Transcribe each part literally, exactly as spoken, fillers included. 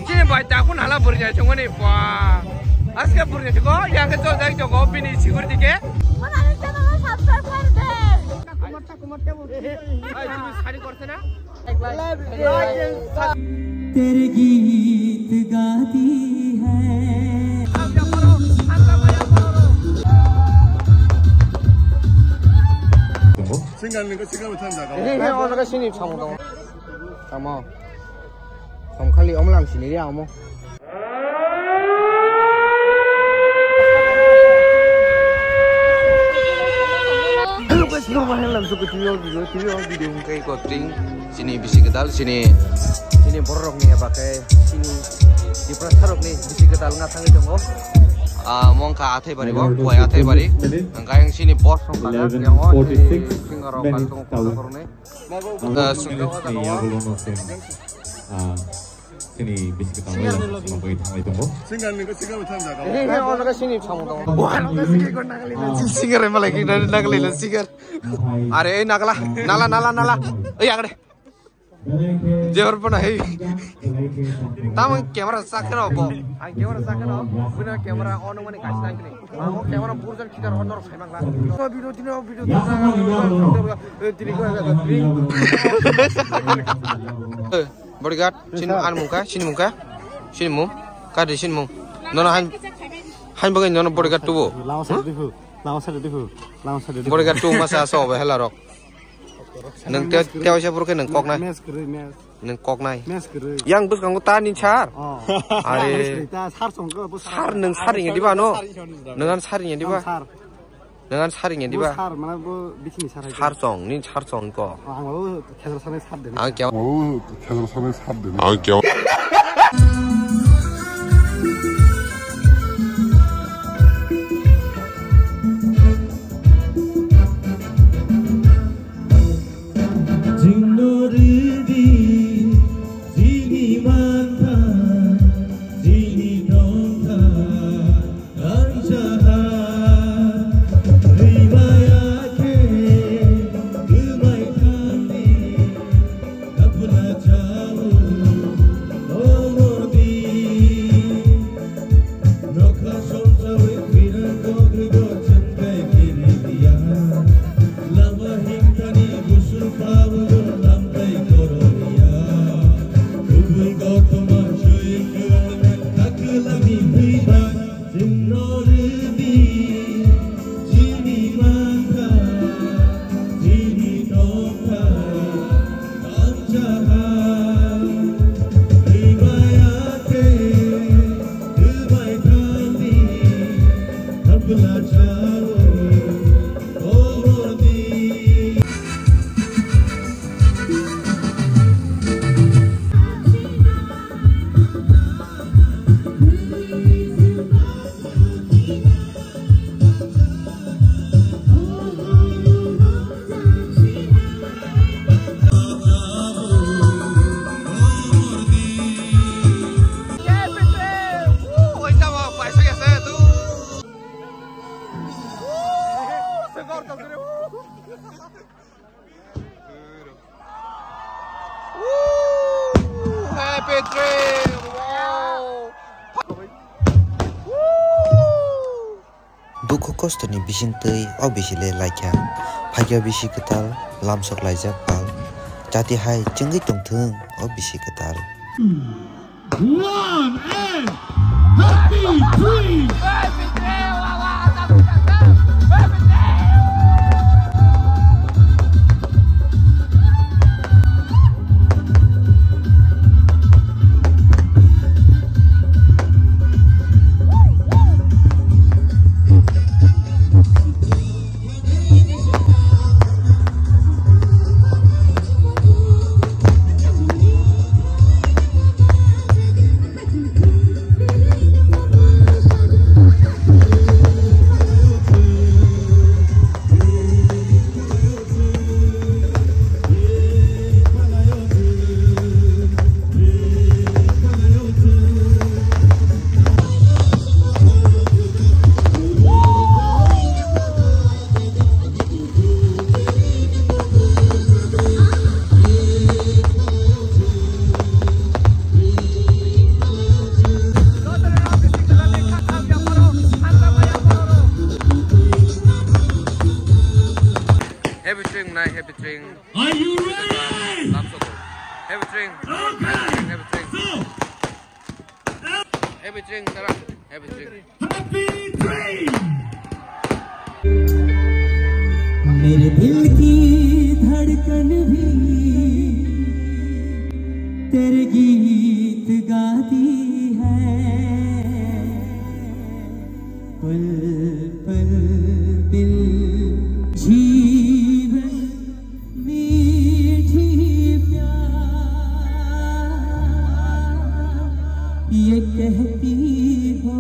Ini bai takun hala burnya chungani ba. Aske burnya chuko, yang ke chol jai choko, bini security ke. Mana ni channel subscribe kar de. Hai, tumi sari korte na? तेरे गीत गाती है। Single ni ko single thang jaga. Ini, ini, oh, naga sini, samo, samo. Samo. Som khali omlam sini ria omo. Hello guys, no mahal lam suku tv video, tv video hingkai kotring. Sini bisi kedal, sini, sini borok ni eba ke, sini Tiprasa rok ni bisi kedal nga thangwi tongo. Ah, mongkha athai bari bo, buai athai bari. Hingkai yang sini boss song kaja, yang o sini singa rok kaja tongo kotor korok ni. Ah, minutes ni yagulo no sem. Ah, sini bisi ketang lai lang sama bai thanglai tongo. Single ni ko single thang jaga. Ini, ini, oh, naga sini samo tongo. Wah, naga sini ko naga lila. Singer yang malah kita naga lila singer. Are, eh, nagla, nala, nala, nala. Eh, agade. Jehor pona hei. Tamang camera sakra bo. Ang camera sakra. Bina camera on mani kasi nang kini. Ang camera burjan kita on nor sai mangla. Ko video tini, video tini. Eh, tini ko, eh, tini. Eh, bodyguard, sini an mungka, sini mungka. Sini mung. Kadi sini mung. Nono han, han bagai nono bodyguard tubo. Lama sari dihu. Lama sari dihu. Lama sari dihu. Bodyguard tu masa so be hela rok. Nang te, te waisa burke nang kok nai. Mes kiri, mes. Nang kok nai. Mes kiri. Yang bus kanggo ta ni sar. Oh. Are. Mes kiri, ta sar song ko, bus sar. Sar nang sar ni diba no. Nang an sar ni diba. Sar. Nang an sar ni diba. Sar, mana bo bichini sar hai. Sar song, ni sar song ko. Oh, ang bo khedro sar ni sar de. Ang kya? Oh, khedro sar ni sar de. Ang kya? Jingno ridi, jini mantha, jini tongtha, anjaha, rimaya khe, tumai thangni, kapuna chao, omordi. Nokha songchawi khwina kogwi bo chwngtai kiriya. Lama himthani busur phawi bo lamtai kororiya. Kubui kothoma swi kwlwng kakwlangni thwibai. Chwngno rwdi chini mantha, chini tongtha. Happy trip! Wow! Dukhu kostoni bisingtwi o bisi le laikha, phaikha bisi kwtal, lamsok laijak pal, jati hai chwngwi tongthwng o bisi kwtal. One and happy trip! Happy drink, sir. Happy drink. मेरे दिल की धड़कन भी तेरे गीत गाती है। पल पल दिल जीवन मीठी प्यार ये कहती हो।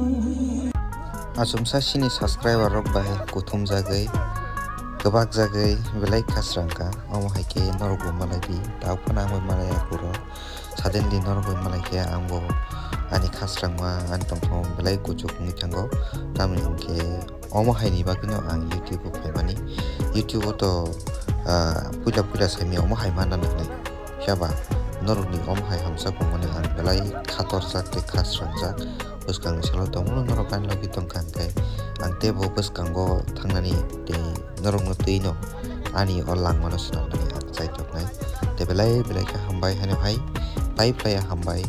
Achomsa chini subscriber rok bai kuthum jagwi, kwbak jagwi belai khasrang kha, omo hai khe norok bo malai di, tao phano ang bai malai ya kuro. Suddenly norok bai malai khe ang bo ani khasrangma ani tongthokma belai kuchuk wngwi thango. Tamoni hwn khe omo hai ni bagwi no ang YouTube o phaimani. YouTube o to, ah, puila puila saimaya omo hai manna nangnai. Phiya ba norokni omo hai hamjakmani ang belai khatorjak tei khasrangjak. Bwskangni salo tongmano norok ani logi tongkha hwnkhe ang teibo bwskango thangnani tei norokno twi no ani o langmano swnamnani ang chaithoknai. Tei belai belai khe hambai haino hai, tai phlaiya hambai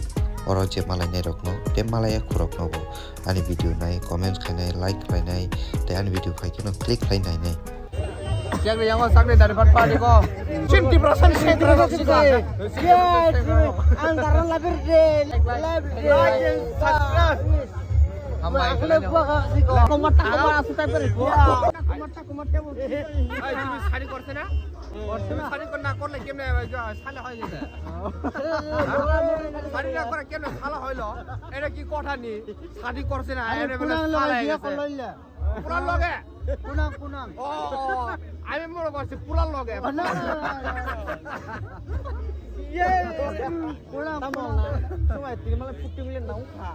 oro je malainairokno tei malaiya khoroknobo ani video nai, comments khainai, like khlainai tei ani video phai kheno click khlai nainai. Chakri yango, chakri dari pat padi ko. Chin Tiprasa ni chin Tiprasa ni chin Tiprasa. Yes, ang daran labir de, labir de. Hambai. Aku le gua ka si ko. Komata komata sutai pare. Komata komata bo. Ai, tumi sari korse na? Tumi sari kor na korle kemne sale hoy jete. Sari na kor kemne sale hoy lo. Era ki kotha ni? Sari korse na? Era bole sale hoy jete. Puran loge. Kunang, kunang. Oh, oh, oh. Ami moro basi puran loge. Oh, no. Ye. Kunang, kunang. Sumai tini mala puti mili nang kha.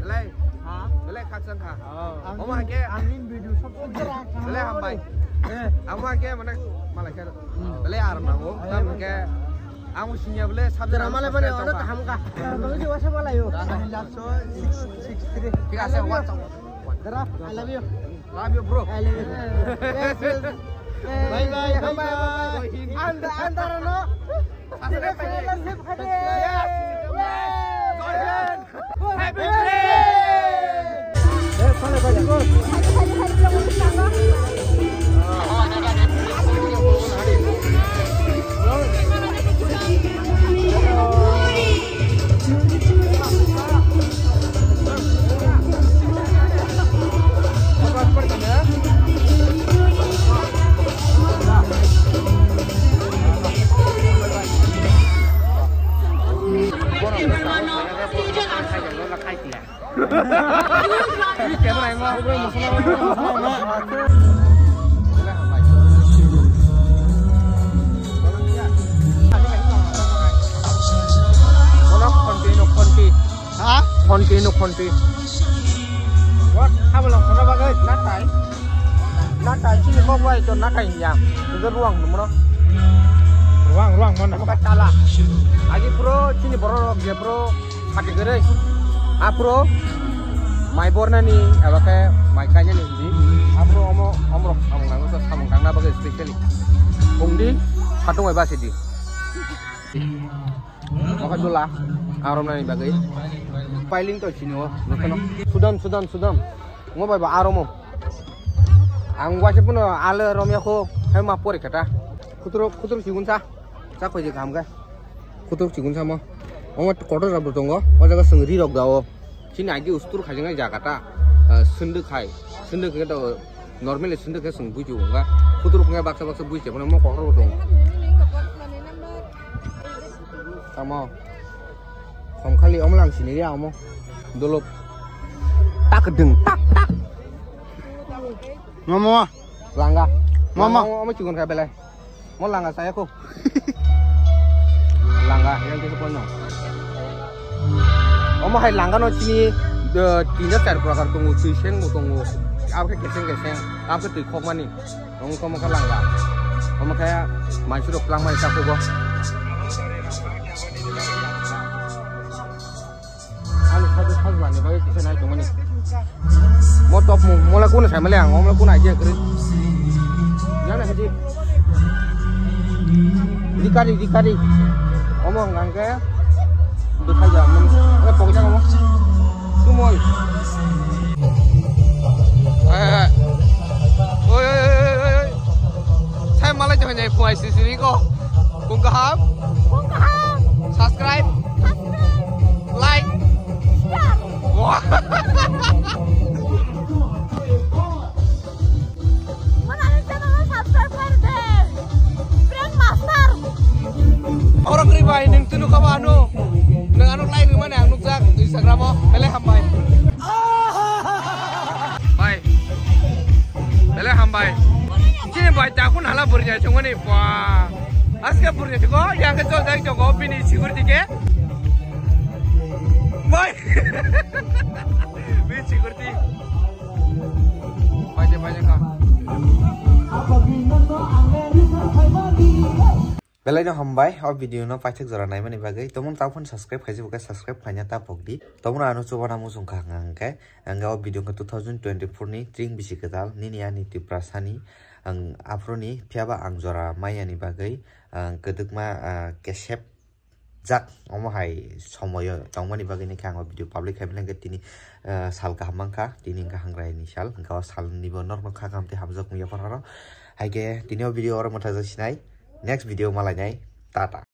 Belai. Ha? Belai khaksan kha. Oh. Omo hake. Angin video sab. Belai hambai. Eh. Omo hake mane malai kha. Belai aram nango. Tam hake. Ang singya belai sabjak. Drama le bane ono kaham kha. Bagi jiwa sa malayo. Last six six three. Thik ase, WhatsApp. Dara, I love you. Love you, bro. I love you. Yes, yes. Bye bye, bye bye. Anda, anda, no. Yes. Happy birthday. Bono khonti no khonti. Ha? Khonti no khonti. What? Habalo khona bagai? Natai. Natai, chini kok bai to natai ya. Itu ruang dum no. Ruang, ruang mana? Bukan salah. Agi pro, chini borok rok je pro. Khati kwrwi. Aphuru mai bornani eba khe mai kainani hindi. Aphuru omo, omorok samung nango, to samung tangna bagwi specially. Pungdi, satung bai basi di. Mokha dula, aromnani bagwi. Piling to sini o, nukhono. Sudam, sudam, sudam. Ngo bai ba aromo. Ang waisa puno ale romya kho, hai ma pori kata. Khuturo, khuturo sigun sa. Sa khoi je kham ga. Kutuk chikun samo. Omo kotor rok bo tongo. O jaga chwng ri rok dao. Chini agi ustur khaijaknai jaga ta. Ah, sunduk hai. Sunduk khe to normally sunduk khe chwng buitu wngkha. Kutur khe baksa baksa buitu bono mo kotor bo tongo. Tamo. Khom khali omo lang sini ya omo. Dolop. Tak deng tak tak. Mama. Langga. Mama. Langga omo chikun kha belai. Mo langa saya ko. Langa yang kita kono. Omo hai langa no chini de tinda char prakar tongo, twi seng bo tongo. Abo khe keseng keseng, abo khe twi khokmani. Omo khe omo khe langa. Omo khe mansi rok langmani ta khugo. Ani sadu sadu lani bagwi kisa nai tongmani. Mo top mo, mola kuna sai male ang, mola kuna aja kri. Yang na hiji. Dikari, dikari. Omo ang ke. Dikari ya, mo. Eh, pokok jaga mo. Sumoi. Oi, oi, oi, oi, oi. Sai malai jahai nai puai sisiri ko. Kung kaham? Kung kaham? Subscribe. Subscribe. Like. Share. Wah. Manani channel subscribe kar de. Prank master. Oro kri bai, nung tunu kaba anu. Nung anu like rwmani ang nukjak Instagram o. Belai hambai. Bai. Belai hambai. Chini bai takun hala burnya chongoni. Wah. Aske burnya chongo, yang ke chol jai chongo, bini security ke. Bai. Bini security. Paje, paje ka. Belai no hambai, o video no paithak jora naimani bagwi. Tomon ta phone subscribe khaisi bokhe subscribe khaina ta pokdi. Tomon ano chubana muchung kha hwnkhe. Ang o video khe two thousand twenty-four ni tring bisi kwtal nini ani Tiprasa ni ang aphuru ni phiyaba ang jora maya ni bagwi ang kwdwkma, ah, kesep jak omo hai somoyo tongmani bagwi ni khe ang o video public khai belai khe tini, ah, sal kaham mankha, tini wngkha hangrai ni sal, wngkha o sal ni bo norok no kha kaham tei hamjak wngya phano. Hai khe tini o video oro mwthajak sinai, next video malainai, tata.